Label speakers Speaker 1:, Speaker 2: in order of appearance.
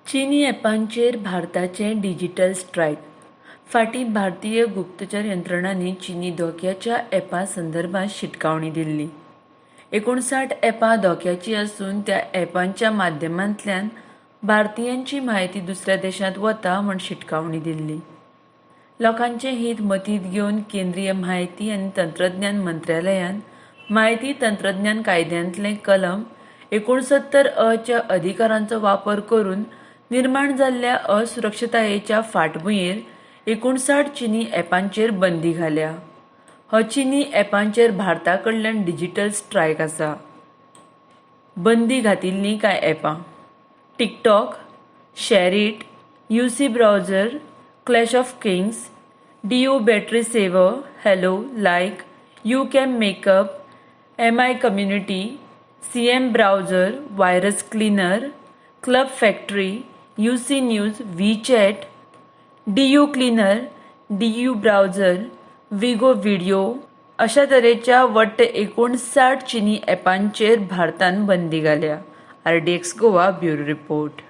Speaker 1: चीनी ॲपांचेर भारताचें digital strike. फाटीं भारतीय गुप्तचर यंत्रणांनी चीनी धोक्याच्या ॲपां संदर्भात शिटकावणी दिल्ली. 59 ॲपां धोक्याचीं आसून त्या ॲपांच्या माध्यमांतल्यान भारतीयांची म्हायती दुसऱ्या देशांत वता म्हूण शिटकावणी दिल्ली. लोकांचें हीत मतींत घेवन केंद्रीय म्हायती आनी तंत्रज्ञान मंत्रालयान म्हायती तंत्रज्ञान कायद्यांतलें कलम 69 अ च्या अधिकारांचो वापर करून निर्माण जाल्ल्या असुरक्षतायेच्या फाटभुंयेर 59 चीनी ॲपांचेर बंदी घाल्या. हो चीनी ॲपांचेर भारता कडल्यान डिजिटल स्ट्रायक आसा. बंदी घातिल्लीं कांय ॲपां: TikTok, SHAREit, UC Browser, Clash of Kings, DU Battery Saver, Helo, Likee, YouCam Makeup, Mi Community, CM Browser, Virus Cleaner, Club Factory, UC News, WeChat, DU Cleaner, DU Browser, Vigo Video. अशा तरेच्या वट्ट 59 चीनी ॲपांचेर भारतान बंदी घाल्या. RDX Goa, bureau report.